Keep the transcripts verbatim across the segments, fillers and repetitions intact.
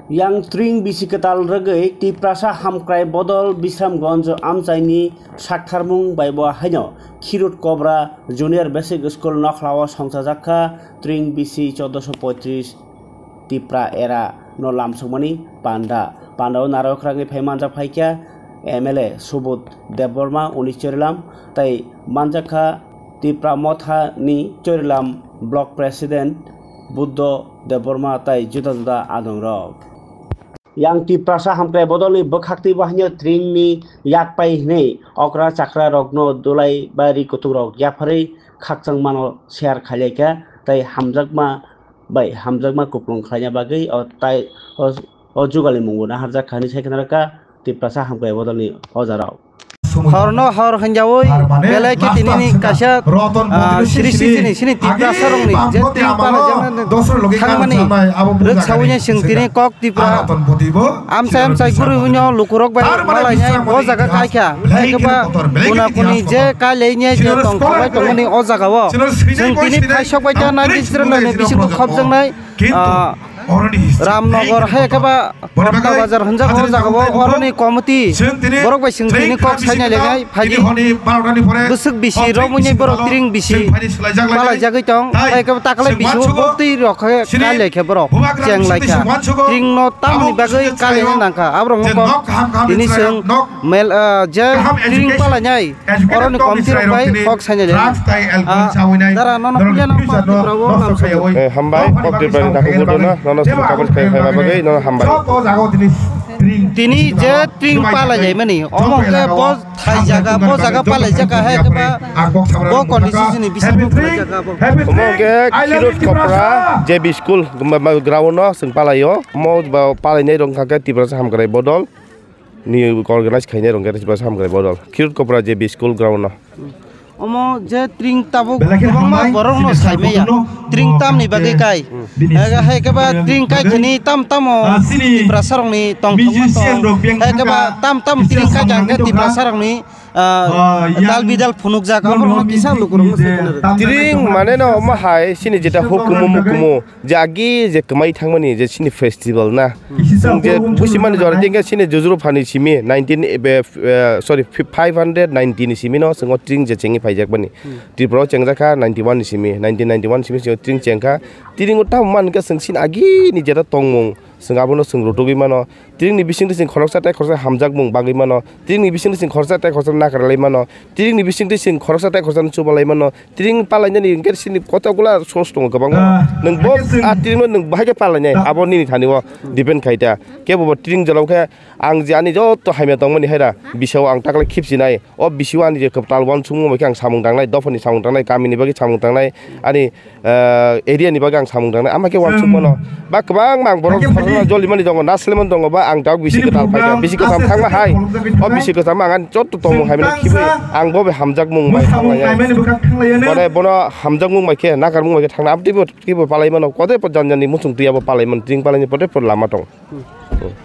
Yang tring bisi kwtal rwgwi Tiprasa hamkrai bodol Bisramganj amchaini saktharmung bai bo haino Khirut Kobra Junior Basic School nokhlao songchajak kha tring bisi chordoso poitris Tipra era no lamsokmani panda. Panda o narwk rangwi phai manjak phaikha M L A Subodh Debbarma, Unis Chorilam, tai manjak kha Tipra Motha ni Chorilam Block President Buddho Debbarma tai juda juda adong rok. Yang Tiprasa hamkrai bodol ni bwkhak twi bo haino tring ni yak pai hwnwi okra chakra rok no dulai ba ri kutung rok yapharwi khakchang mano share khailai kha tai hamjakma bai hamjakma kupulung khlaina bagwi o tai o, o jugalni mungbo naharjak kha hinwi sai khna rwkha Tiprasa hamkrai bodolni ojarok. Horno hor hwnjaui belai khe tinini kaisa, ah, siri sijini sini Tiprasa rokni je tring pala jemani thangmani rwksaui chwng tini kok Tipra amchai amchai gurui hwnyo lukurok bai malainai o jaga kaikha. Hai khe ba kuna kuni je kailainai je tongthokbai tongmani o jagao chwng tini phaisokbai kha nai Israelni bisingo khopjaknai, ah, Ramnagar hai khe ba Bata Bazar hwnjak o jagao oroni committee borok bai chwng tini kok saina lenai phaidi. Bwswk bisi romwi borok tring bisi palaijagwi tong. Hai khe taklai bisi o boktwi rok khe kailai khe borok cheng lai kha. Tring no tamni bagwi kailai nang kha. Aborok no kok tini chwng mel, ah, je tring palainai. Oroni committee rok bai kok saina le. Ah, dara nono puya no kok Tipra o lam sayo. Eh, hambai, kok Tipra ni takhuk budo no, nono sini kabul khai khai bagwi, nono hambai. Tini je tring palai jai mani, omo ke bo thai jaga, bo jaga palai jaga hai ke ba, bo constitution ni bising bo palai jaga bo. Omo ke Khirut Kopra J B school, ma, ma, ground no sing palai o, omo ba palai nai rong kha ke Tiprasa hamkrai bodol. Ni organize khainai rong khe Tiprasa hamkrai bodol. Khirut Kopra J B school ground no. Omo je tring tabuk kwbangma borok no sai maya. Tring tamni bagwi kai. Hai khe ba tring kai khini tam tamo Tiprasa rokni tong thok tong. Hai khe ba tam tam tring kai jang khe Tiprasa rokni, ah, dal bidal phunukjak. Aborok no kisa lukurok no sai khna rw. Tring mane no omo hai sini jeta hukumu mukumu. Je agi je kwmai thangmani je chini festival na. Chwng je busimani jora tingkhe chini jujuru phani simi nineteen, eh, eh, sorry, five hundred ninety ni simi no chwng o tring je chengwi phaijak bani. Tripura o chengjak kha ninety one ni simi, nineteen ninety one simi chwng o tring chengkha. Tring o tamo mankha chwng chini agi ni jeta tongmung chwng abono chwng rutugwi mano. Tring ni bisingtwi chwng khoroksa tei khoroksa hamjakmung bagwi mano. Tring ni bisingtwi chwng khoroksa tei khoroksa nakarlai mano. Tring ni bisingtwi chwng khoroksa tei khoroksa chubalai mano. Tring palainani hwnkhe chini kotokgola source tongo kwbangma. Ah, nwng bo hakhe chwng a tringno nwng bahai khe palainai, ah, abo nini thani o depend khai ta. Kebo bo tring jora khe ang je ani joto hamya tongmani haira, bisao ang taklai khipsinai. O bisio ani je kwtal uansukmung bai khe ang samung tangnai, dophani samung tangnai, kamini bagwi samung tangnai, ani, ah, area ni bagwi ang samung tangnai. Ama khe uansukmano. Ba kwbangma ang borok joli mani tongo, nasle mani tongo, ba ang dak bisi kwtal phaikha, bisi kwtal thangma hai. O bisi kwtal ang ani joto tongmung hai mani khibui ang bo bai hamjakmung bai thanglai ai. Bole bono hamjakmung bai khe, nakarmung bai khe thangna abdi bo kibo palai mano, kote po jan jan ni muchung twi abo palai mano, tring palai ni pote po lama tong.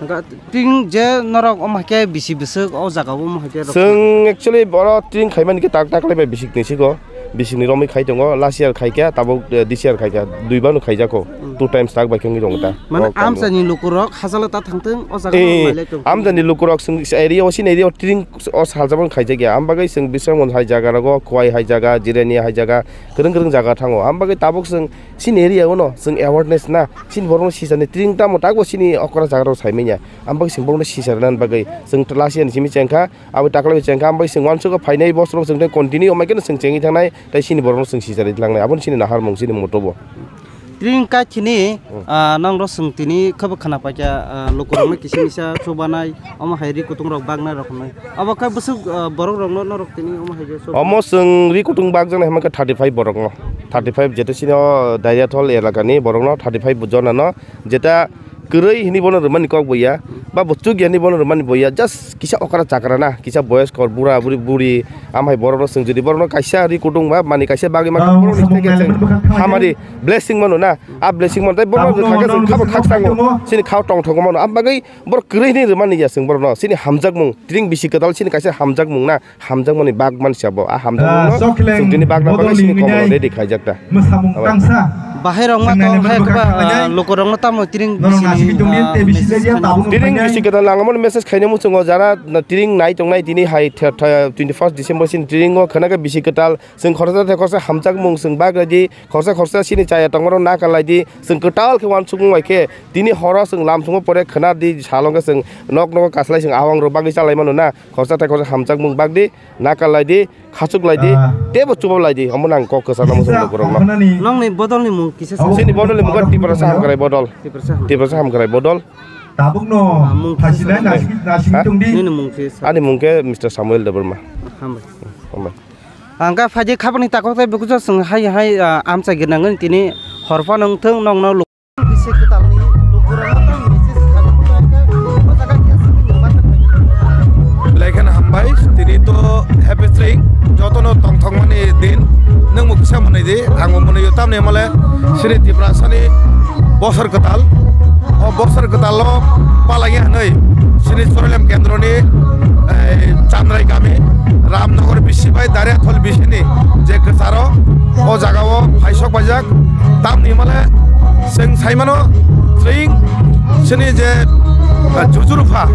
Hwnkha tring je norok omo hai khe bisi bwswk o jaga o omo hai khe rok. Chwng actually boro tring khaimani khe tak tak lai bai bisik ni sigo. Bisik ni romwi khai tongo, last year khaikha, tabuk, eh, this year khaikha, dui bano khaijako. Hmm. Two times tak bai khe wngwi tongo ta. Mane o kam o. Amchaini lukurok hachalo ta thangthwng o jaga o. Eh, nailai tong. Amchaini lukurok chwng area o, chini area o tring o saljabon khaijakya. Am bagwi chwng Bisramganj hai jaga rogo, Khowai hai jaga, Jirania hai jaga, kwrwng kwrwng jaga thango. Am bagwi tabuk chwng chini area o no chwng awareness na, chini borok no sisani tring tamo takbo chini okra jaga rok saimanya. Am bagwi chwng borok no sisarnani bagwi chwng last year ni simi chengkha. Abo taklai bai chengkha, ambai chwng uansukha phainai bosorok chwng tei continue omaikeno chwng chengwi thangnai, tei chini borokno chwng sicharwi tlangnai, aboni chini naharmung, chini moto bo. Tring kaichini, hmm, ah, nangro chwng tini khebo khna paikha, ah, lukurokno kisa misa chubanai, omo hai ri kutungrok baknai rok hwnwi. Abo khe bwswk, ah, borokrokno norok tini omo hai khe chubanai? Omo chwng ri kutung bakjaknai hwnba khe thirty five borokno, thirty five jeto chini o Dairiathol elakani borokno thirty five jonano jeta kwrwi hinwi bono rwmani kok bo ya. Ba bo chuk yani bono rwmani bo ya, just kisa okra chakra na, kisa boyos kor bura buri buri, amhai borokno chwng jodi borokno kaisa ri kutung ba mani kaisa bagwi ma borokni theke chwng hamari blessing mano na, a blessing mano tei borokno thangkhe chwng khabo khaksango, chini khao tongthogo mano, am bagwi borok kwrwi hinwi rwmani ya chwng borokno, chini hamjakmung, tring bisi kwtal chini kaisa hamjakmung na, hamjakmani bag mansi abo, a hamjakmungno chwng tini bagna bagwi chini komono ready khaijak ta. Mwsamung tangsa. Bahai rok ma tong hai keba, ah, luku rok no tamo tiring bisini, ah, message khani. Tiring bisi kwtal ang amo message khaina muchungo jara na tiring nai tongnai tini hai the-, the-, twenty first December sin tiring o khana khe bisi kwtal chwng khoroksa the khoroksa hamjak mung chwng bag ready khoroksa khoroksa sini chaya tongma rok na kalai di chwng kwtal khe uansukmung bai khe tini horo chwng lam thwngma pore khwna di salong khe chwng nok nogo kaslai chwng ahwang rok bagwi chalai mano na khoroksa the khoroksa hamjak mung bag di. Nakal lai di, khachuk lai di, ah, tebo chuba lai di, omo nang kok kwchangma muchung kisa rok no. Nongni bodol ni mung kisa sa. Chini bodol ni mung kha Tiprasa Hamkrai Bodol. Tiprasa Ham. Tiprasa Hamkrai Bodol. Tabuk no ah, mung kisa phasinai sa. Nasik, nasik ha? Tong di. Nini mung kisa sa. Ani mung khe Mister Samuel Debbarma. Hambai. Hambai. Ang kha phaidi khabani takok tai bukujo chwng hai hai, ah, amchai gwnangwi tini horphano wngthwng nongno. Bisi kwtalni lukurokno tei message khaina muchungkha, o jaga khe aswkni nungma thangkha. Belai kheno hambai, tini to happy string, jotono tongthokmani din, nwngbo kisa mwnwi di, angbo mwnwio, tamni hwnmale chini Tiprasani bosor kwtal, o bosor kwtalo palaiya hwnwi chini Choralem kendroni, eh, Chandrai kami, Ramnagar bisi bai Dariathol bisini je kwcharo, o jagao phaisok paijak, tamni hwnmale chwng saimano, tring chini je, ah, Jujurupha,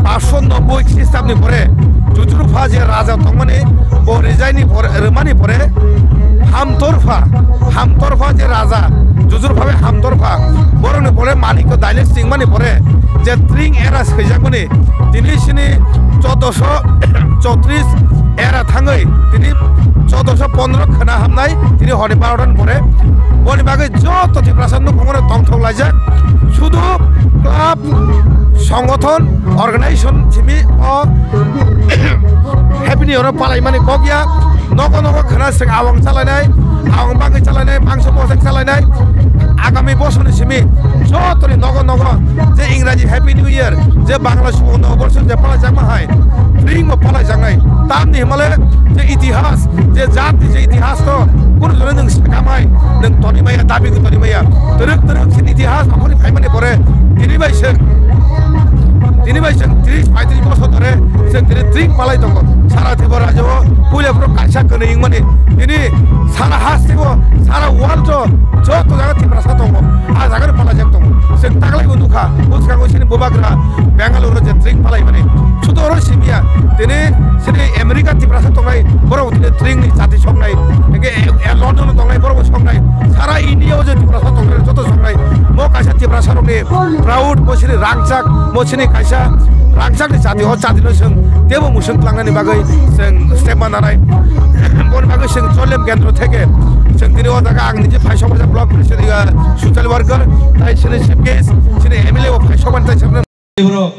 paanshoi nobboi Khristabni pore Jujurupha je raja tongmani, bo rijaini pore, rwmani pore, Hamtorpha, Hamtorpha je raja, Jujurupha bai Hamtorpha, borokni pore Manikya dynasty wngmani pore, je tring era swijakmani, tini sini chodosho chotris era thangwi tini chodosho pondro khwna hamnai tini honi barota ni pore. Boni bagwi joto Tiprasa nukhungno tongthok laijak. Sudu club, songothon, organization simi o Happy New Year o palaimani kok ya. Nogo nogo khwna swng awang chalainai, awang bagwi chalainai, mangso bosong chalainai. Agami bosorni simi jotoni nogo nogo je Ingraji Happy New Year, je Bangla Subo Noboborsho je palaijakma hai, tring bo palaijaknai. Tamni hwnmale je itihas, je jatni je itihas to kunu jone nwng sekamai, nwng toni maya, dabi khe toni maya. Twrwk twrwk sini itihas okhorni phaimani pore tini bai se, tini bai se tris paitris bosor dhore se tini tring palai tongo. Sara Tripura rajyo o puila phuru kaisa kwnwi wngmani tini sara hasteo, sara world o joto jaga Tiprasa tongo. A jaga no palajak tongo. Chwng taglaibo nukha, bwskango chini bubagra Bangalore o je tring palaimani. Sudo oro simiya, tini chini America Tiprasa tongnai, borok tini tring ni jati soknai. Hingke, eh, London o tongnai, borok bo soknai. Sara India o je Tiprasa tongnai, joto soknai. Mo kaisa Tiprasa rokni proud, mo chini rangchak, mo chini kaisa rangchak ni jati, o jati no chwng tebo musung tlangnani bagwi chwng step ma nanai. Boni bagwi chwng Choralem kendro theke chwng tini o jaga ang nije phaisok baja block president, ah, social worker, tai chini chief guest, chini M L A o phaisok mani tai chwng. Bro,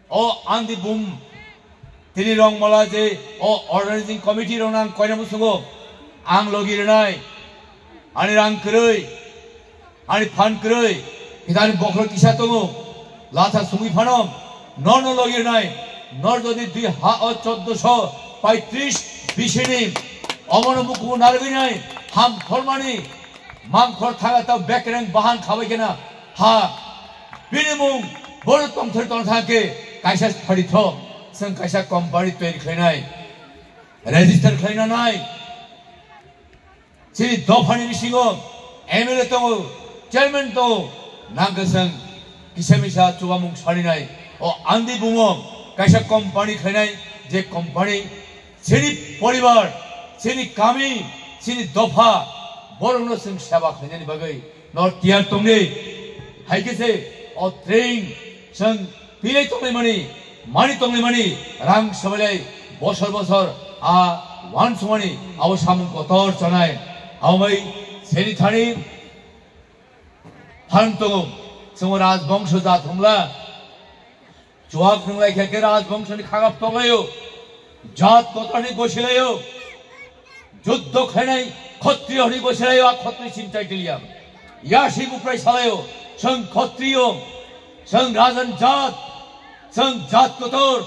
o Andi Bum tini rong mala je o organizing committee rok nang koina musungo ang logi renai ani rang kwrwi. Ani phan kwrwi, hithani bokhorok kisa tongo, latha sungwi phano, norno logi rwnai, nor jodi dui ha o choddoso paitris bisini, omono mukumu narwinai, ham thormani, mangkhor thaga tao bekereng bahan khabai kena, ha, bini mung, bono tongthor tongthake, kaisa phari tho, chwng kaisa company toiri khlainai, register khlaina nai. Chini dophani bisingo M L A tongo, chairman tongo, nangkhe chwng kisa misa chubamung salinai. O Andi Bumo kaisa company khlainai, je company chini poribar, chini kami, chini dopha, borokno chwng seba khlainani bagwi no tiyar tongdi. Hai khe se o train chwng pilai tonglaimani, mani tonglaimani, rang sabailai bosor bosor a uansukmani abo samung kotor chanai. Abo bai seni thani phan tongo, chwng rajbongso jat hwnla, chuak nwnglai khe khe rajbongsoni khagap tonglaio, jat kotorni gosilaio. Juddho khlainai khotriyo hwnwi bo selaio, a khotri chimtai tiliya. Yasi buprai salaio, chwng khotriyo, Chwng rajan jat, chwng jat kotor,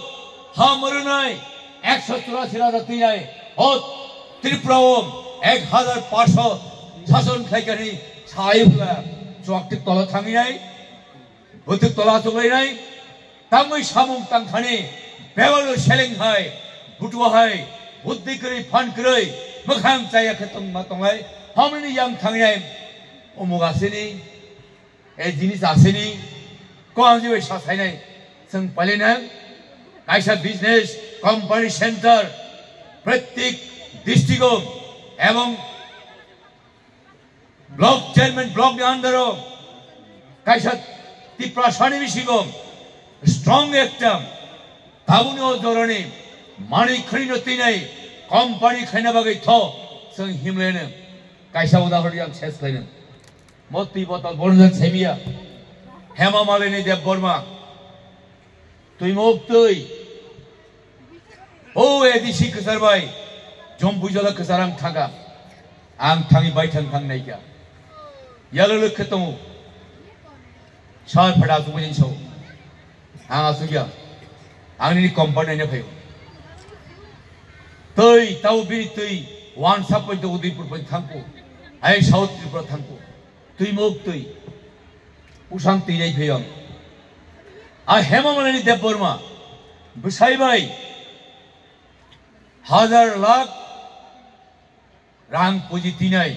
ha mwrwnai, ekso churasi raja twinai, o Tripura o ek hazar paanso sason khlaikani sai phla chuak tik tola thanginai, bwtwk tola chwlainai, tangwi samung tangthani, bebalo seleng hai, butua hai, buddhi kwrwi, phan kwrwi, mwkhang chaya khe tongma tonglai, hamni yang thanginai, umuk asini, e jinis asini, ko ang jibai sa sainai, chwng palinai, kaisa business, company center, pratik district o, ebong block chairman, block ni under o, kaisa Tiprasani bisingo strong ekta tabuni o jorani mani khani no tinai company khaina bagwi tho chwng himlene kaisa udahoron yang ses khaina. Mo twi botol bonjak semia. Hema Malini Debbarma. Twi mok twi. O A D C kwchar bai, jom bujala kwchar ang thangkha. Ang thangwi bai thang thang naikha. Yalo lwkhe tongo. Sar phada asuk bujin so. Ang asuk ya. Ang nini company ne phaio. Twi, tau bini twi, wan sap poi to Udaipur poi thangko. Ai South Tripura thangko. Twi mok twi. Usang twi nai phiyong. A Hema Malini Debbarma. Bwsai bai. Hazar lakh rang puji tinai.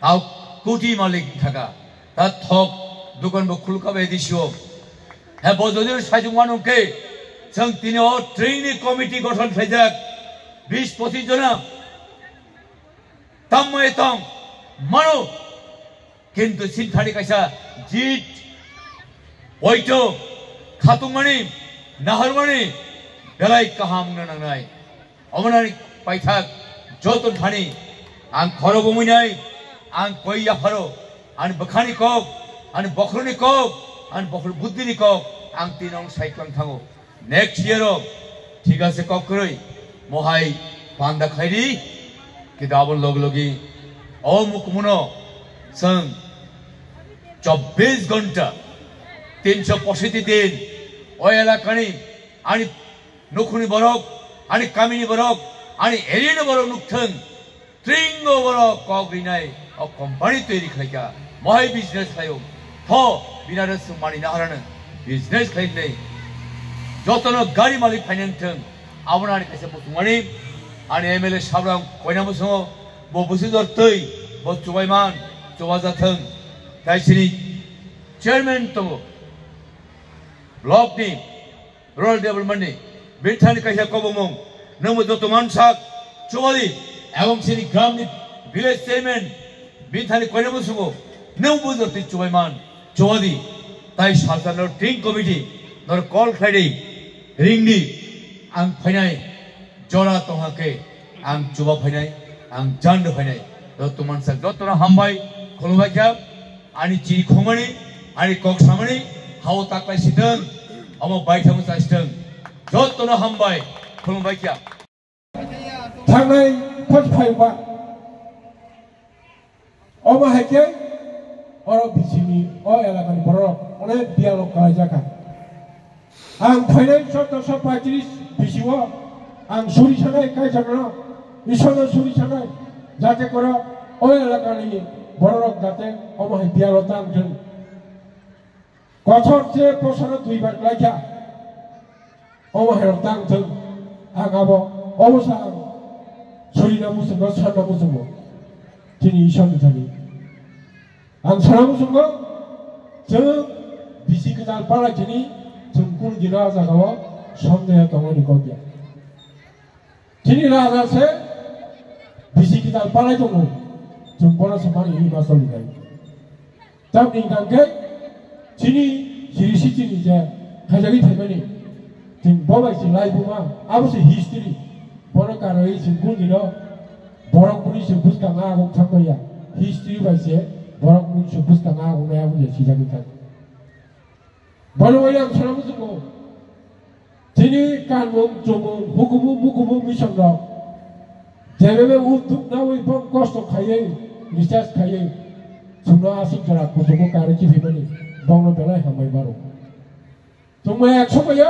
Tau koti malik thaka. Ta thok dukan bo khulka bai disio. He bo jodi sajung wanung ke. Chwng tini o training committee gothon khlaijak. Bis pochis jona. Tammo etong. Mano. Kintu sinthani kaisa jit, oito, khatungmani, naharmani, belai kaham wngna nangnai. Omonani paithak, joto thani, ang khoro bumui nai, ang koi yapharo, ani bwkhani kok, ani bokhoroni kok, ani bokhor buddhini kok, ang tinong saiklang thango. Next year o, thik ase kok kwrwi, mohai panda khairi, kintu aboni logi logi, o mukumuno, chwng chobbish ghonta, tinsho poshoti din, o elakani, ani nukhuni borok, ani kamini borok, ani area ni borok nukthwng, Tringo borok kok rinai o company toiri khlaikha, mohai business khlaio, tho binare swngmani naharano business khlainai, jotono gari malik phainai wngthwng, abono ani kaisa muchungmani, ani M L A sabrang koina muchungo, bo bwswk jor twi, bo chubaiman, chubajathwng, tai sini chairman tongo, block ni, rural development ni, bini thani kaisa kobomung, nwngbo joto mansak, chubadi, ebong sini gram ni village chairman, bini thani koina muchungo, nwngbo joto chubai man, chubadi, tai salsa nor team committee, nor call khlaidi, ringdi, ang phainai, jora tongha khe, ang chuba phainai, ang jando phainai, joto mansak, joto no hambai, khulumbai kha, Ani chini khumani, ani kok samani, hao taklai sitwng, omo baithang cha sitwng. Jotono hambai, khulumbai kya. Thangnai phai phaiba. Omo hai khe, oro bisini, o elakani borok, onek biyalo kalaijak kha. Ang phainai chauddosho paitris bisio ang suri sanai kaijakno, Ishorno suri sanai, jate koro o elakani bororok jate omo hai biyalo tang thung. Kothor se bosoro duibar klaikha, omo hai rok tang thung. Ang abo obosa ang surina muchungo, sanna muchungo. Chini Ishorni thani. Ang sana muchungo, chwng bisi kwtal palai chini, chwng kunu dino a jagao somjaya tongmani kok ya. Chini raja se bisi kwtal palai tongo, chwng bono se mani hwnwi ma choli nai. Tamni hwnkha khe chini siri sitini je khaijagwi phaimani, chwng bo bai se laibuma, abo se history. Bono karwi chwng kunu dino borok buni se bwskang a aguk thangmaya. History bai se borok buni se bwskang a aguk nai abo je sijagwi thang. Bono bai ang sana muchungo. Chini kanmung, chumung, hukumu, mukumu mission rok. Jebebe utuk nawi bong kosto khaiwi, research khaiwi. Chwngno aswk jora kuchugo karwi chiphimani, bongno belai hambai baro. Chwngmaya somoyo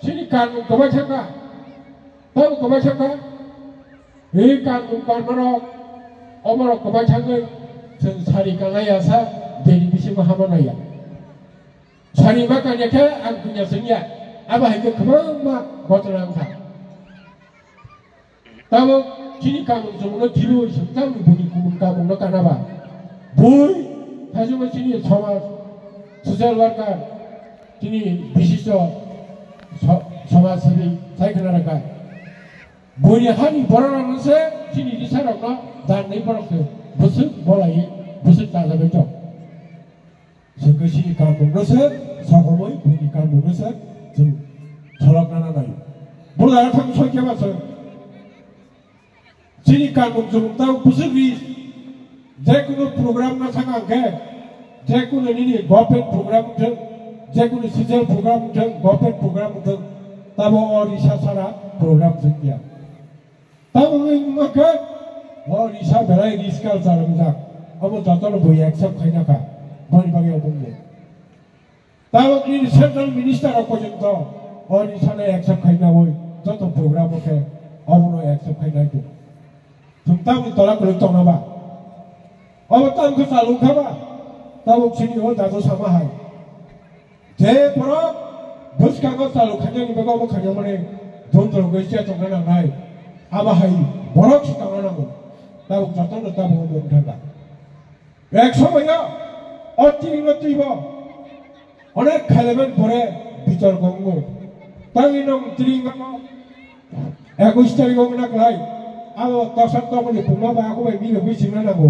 chini kanmung kwbai thangkha, tamo kwbai thangkha. Ri kanmung kanmarok oborok kwbai thangwi chwng sari kanlaiya sa bini bisingo hama naiya. Sari ma kanya khe ang punya sengya, abo hai khe kwbangma gotona wngkha. Tabuk chini kamung chumungno kibu sengkang bini kumun kamungno kanaba. Bui thajuma chini somaj, social worker, chini bishisto so-, somaj sebi sai khna rwkha. Bini hani borok rokno se chini risa rokno dan nai borok se bwswk bolai bwswk tajagwi tong. Chwng khe chini kamungno se sokomoi buini kamungno se chwng solokna nanai. Bwla thang soi khe ba chwng chini kamung chumung tao bwswk ri je kunu program no thang ang khe je kunu nini government program wngthwng je kunu social program wngthwng government program wngthwng tamo o risa sara program chwng ya. Tamo wngwi wngma khe o risa belai risk culture wngjak. Omo jotono bui accept khaina kha. Boni bagwi omo wngya. Tamo nini central minister rok porjonto o risano accept khaina oi joto program o khe omono accept khaina oi. Chwng tamni tola kwrwi tongna ba? Obo tamo khe chalung kha ba? Tabuk chini o dato sama hai. Je borok bwskango chaluk khainani bagwi omo khainamani dondrogwi chechokna nangnai, abo hai borok se tongna nango. Tabuk jotono tabuk omo wng thangkha. Ek somoyo o tringno twibo onek khailaimani pore bitorko wngo. Tangwi nwng tringo ekus tarik wngna kwlai. Abo kosa tongmani pungma bai ako bai milogwi singna nango.